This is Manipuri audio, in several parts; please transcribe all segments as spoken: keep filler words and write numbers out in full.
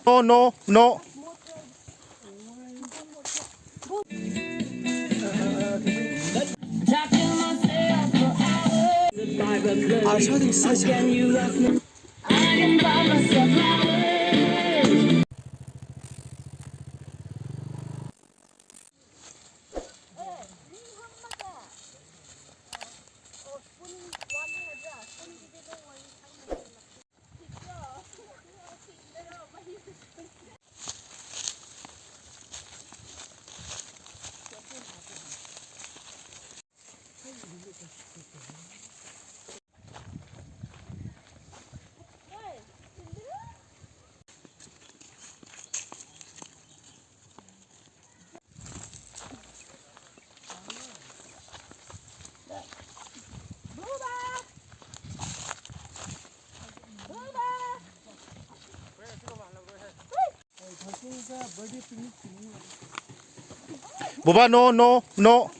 No, no, no. Buba, no, no, no.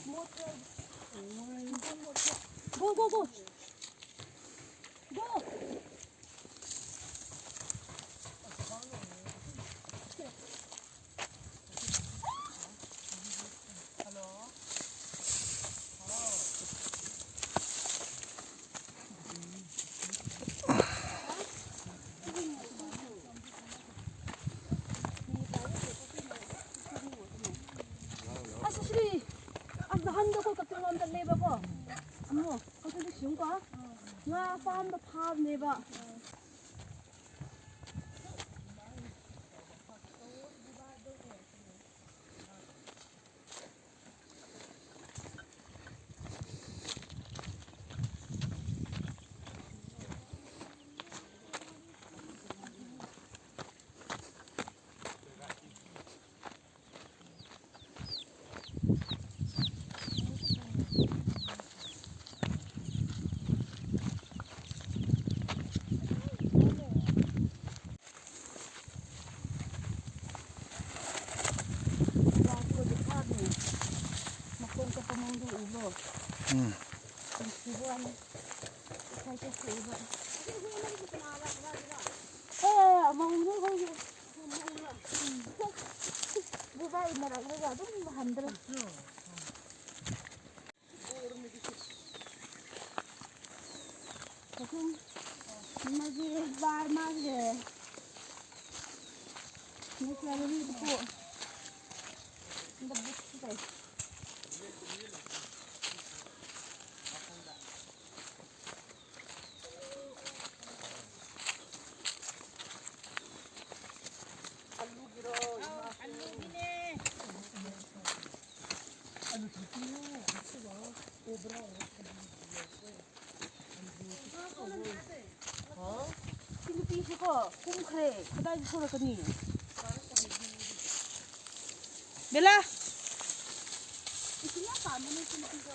Go, go, go. Go. ꯑꯁ, ꯑꯁꯤꯗꯤ, ꯑꯁ, ꯅꯍꯥꯟꯗꯣ ꯑꯩꯈꯣꯏ ꯀꯛꯆꯤꯡ ꯂꯣꯝꯗ ꯂꯩꯕꯀꯣ꯫ ꯑꯃꯨꯛ ꯑꯗꯨꯗꯤ ꯁꯤꯒꯨꯝꯕ ꯉꯥ ꯐꯥꯝꯗ ꯐꯥꯕꯅꯦꯕ꯫ ꯃꯥꯒꯤ ꯕꯥꯔ ꯃꯥꯒꯤ ꯅꯦꯆꯔꯦꯜ ꯄꯣꯠ꯫ ꯍꯟꯗꯛ ꯕꯨꯠꯁꯨ ꯂꯩ꯫ ꯁꯤ ꯅꯨꯄꯤꯁꯤꯀꯣ ꯀꯨꯝꯈ꯭ꯔꯦ꯫ ꯀꯗꯥꯏꯗ ꯊꯣꯛꯂꯛꯀꯅꯤ? ꯕꯦꯂꯥ! ꯏꯁꯤꯡ ꯌꯥꯝ ꯄꯥꯝꯕꯅꯦ ꯁꯤ ꯅꯨꯄꯤꯗꯣ꯫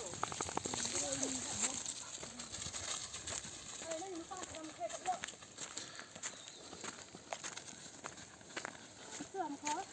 ꯍꯣꯏ, ꯅꯪ ꯅꯨꯄꯥ ꯈꯔ ꯃꯈꯩ ꯆꯠꯂꯣ꯫ ꯏꯁꯨ ꯌꯥꯝ ꯐ-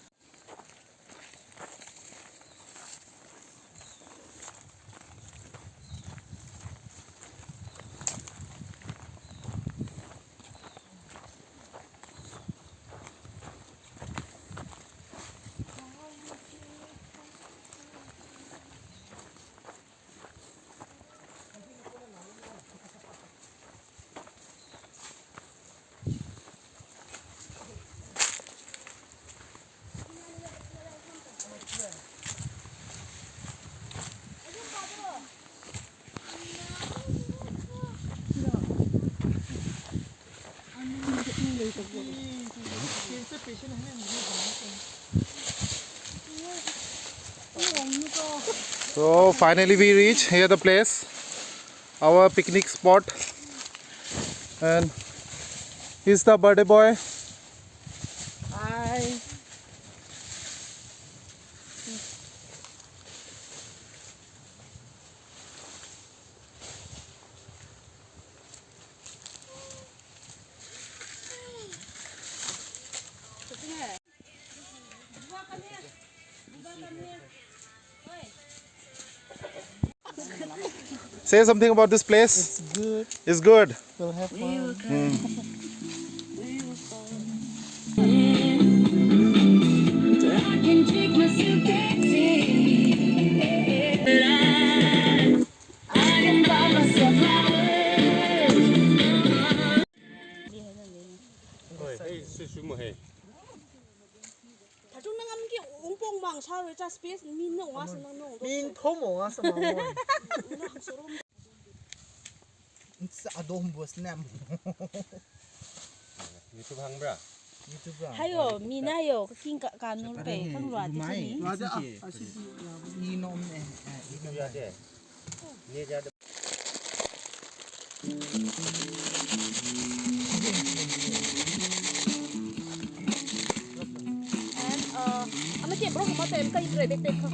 So finally we reach here the place, our picnic spot, and he's the birthday boy. Hi. Say something about this place. It's good. It's good. We'll have fun. ꯊꯥꯔꯇꯨ ꯅꯪ ꯑꯃꯒꯤ ꯎꯪꯄꯣꯡ ꯃꯥꯡ ꯁꯥꯔꯣꯏ ꯆꯥ ꯁ꯭ꯄꯦꯁ ꯃꯤ ꯅꯣꯡ ꯉꯥꯁꯨ ꯅꯪ ꯅꯣꯡ ꯃꯤꯡ ꯊꯣꯡ ꯃꯣꯡ ꯉꯥꯁꯨ ꯃꯥꯡ ꯉꯣꯏ꯫ ꯅꯪ ꯁꯣꯔꯣꯝ ꯑꯗꯣꯝꯕꯨꯁꯅꯦ꯫ YouTube ꯍꯪꯕ꯭ꯔꯥ? YouTube ꯔꯣ? ꯍꯥꯏꯌꯣ, ꯃꯤꯅ ꯍꯥꯏꯌꯣ, ꯀꯛꯆꯤꯡ ꯀꯥ-, ꯀꯥꯅꯨꯔ ꯀꯩ, ꯈꯪꯕ꯭ꯔꯣ? ꯑꯗꯨ ꯆꯠꯅꯤ꯫ ꯌꯥꯗꯦ, ꯑꯥ, ꯑꯁꯤꯗꯤ ꯌꯥꯕꯅꯤ꯫ ꯏ ꯅꯣꯝꯅꯦ, ꯑ, ꯏ ꯅꯣꯝ ꯌꯥꯗꯦ꯫ Net ꯌꯥꯗꯦ꯫ And, uh, ꯑꯃ ꯇꯦꯕ꯭ꯔꯣ ꯑꯃ ꯇꯦꯝ ꯀꯩ ꯕ꯭ꯔꯦ ꯕꯦꯛ ꯕꯦꯛ ꯈ꯫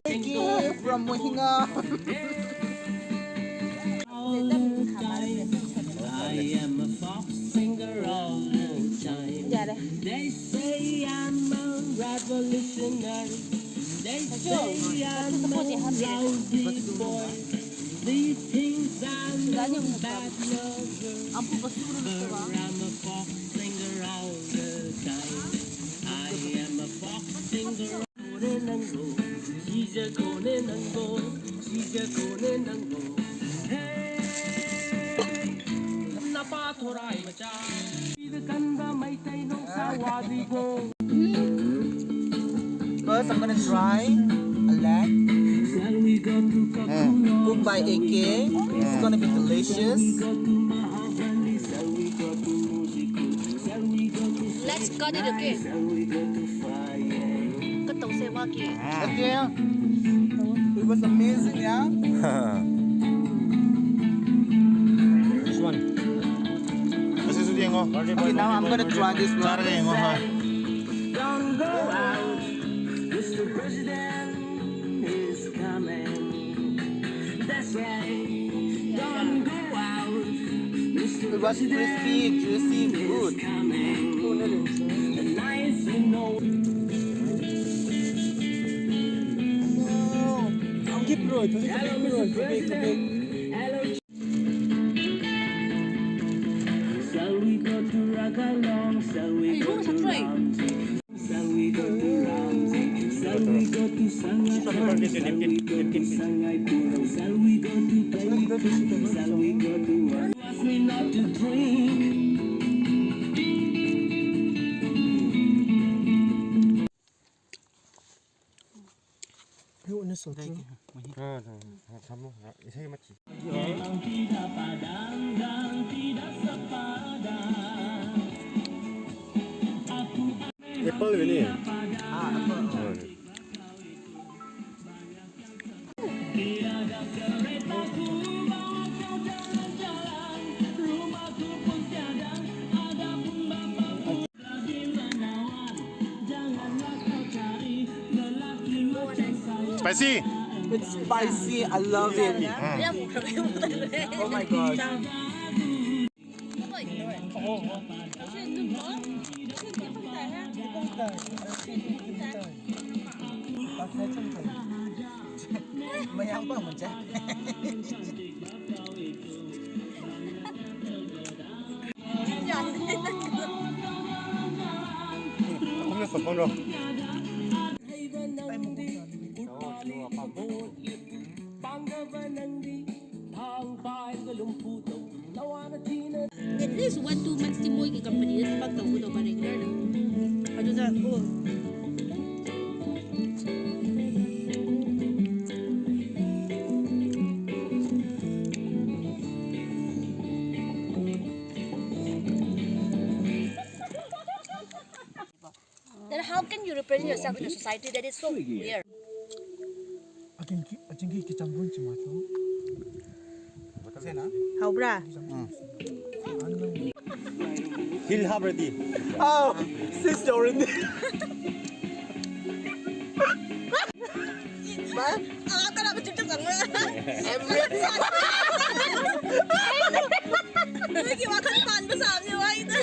Thank you from Mohinga. I am a folk singer all the time. They say I'm a revolutionary. They say I'm a lousy boy. These things I'm a bad lover. But I'm a folk singer all the time. I am a folk singer. ꯅꯪꯕꯨ ꯁꯤꯖꯈꯣꯅꯦ ꯅꯪꯕꯨ ꯁꯤꯖꯈꯣꯅꯦ ꯅꯪꯕꯨ ꯍꯦ ꯅꯄꯥ ꯊꯣꯔꯥꯏ ꯃꯆꯥ ꯁꯤꯗ ꯀꯟꯕ ꯃꯩꯇꯩ ꯅꯣꯡꯁꯥ ꯋꯥꯕꯤꯕꯣ First, I'm gonna try a leg. Cooked by A K. It's gonna be delicious. Let's cut it, okay? Cut ꯇꯧꯁꯦ ꯃꯥꯒꯤ꯫ Okay. It was amazing, yeah? This one. ꯉꯁꯤꯁꯨ ꯌꯦꯡꯉꯣ꯫ Okay, now I'm gonna try this one. ꯆꯥꯔꯒ ꯌꯦꯡꯉꯣ, ꯍꯣꯏ꯫ Don't go out, Mister President is coming. That's right. Don't go out, Mister It was crispy, juicy, good. Shall we go to Ragalong? Shall we go to Lamjung? ꯍꯣꯏ, ꯍꯣꯏ, ꯍꯣꯏ, ꯊꯝꯃꯣ꯫ ꯏꯁꯩ ꯑꯃ ꯊꯤ꯫ ꯑꯦꯄꯜ ꯑꯣꯏꯅꯤ꯫ Spicy. It's spicy. I love it. Oh my god. ꯃꯌꯥꯝ ꯄꯥꯝꯕ ꯆꯥꯏ꯫ ꯈꯣꯡꯅ ꯆꯠꯄꯔꯣ? At least one, two months T ꯃꯣꯏꯒꯤ company ꯗ ꯊꯕꯛ ꯇꯧꯒꯗꯧꯕ regular ꯗ꯫ ꯑꯗꯨꯗ, ꯑꯣ꯫ Then how can you represent yourself in a society that is so weird? ꯑꯆꯤꯡꯒꯤ, ꯑꯆꯤꯡꯒꯤ ꯀꯤꯆꯟ ꯔꯨꯝ ꯆꯤꯃꯥꯊꯣ꯫ ꯍꯥꯎꯕ꯭ꯔꯥ? ꯎꯝ꯫ ꯍꯤꯜ ꯍꯥꯞꯄ꯭ꯔꯗꯤ? ꯑꯥꯎ, ꯁꯤꯁ ꯇꯧꯔꯗꯤ꯫ ꯑꯥ, ꯀꯅꯥ ꯃꯆꯨꯝ ꯆꯪꯉꯣ? ꯅꯣꯏꯒꯤ ꯋꯥꯈꯜ ꯄꯥꯟꯕ ꯁꯥꯕꯅꯦ ꯋꯥꯏꯗ꯫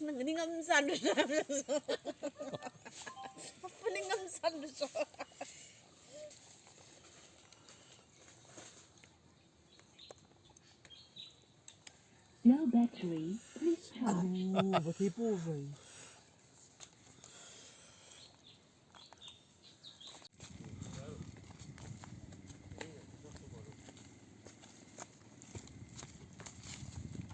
ꯅꯪ ꯅꯤꯡꯉꯝ ꯆꯥꯟꯗ꯭ꯔꯁꯨ꯫ ꯅꯤꯡꯉꯝ ꯆꯥꯟꯗ꯭ꯔꯁꯨ꯫ Low battery. Please charge. Ui, battery ꯄꯣꯛꯈ꯭ꯔꯦ꯫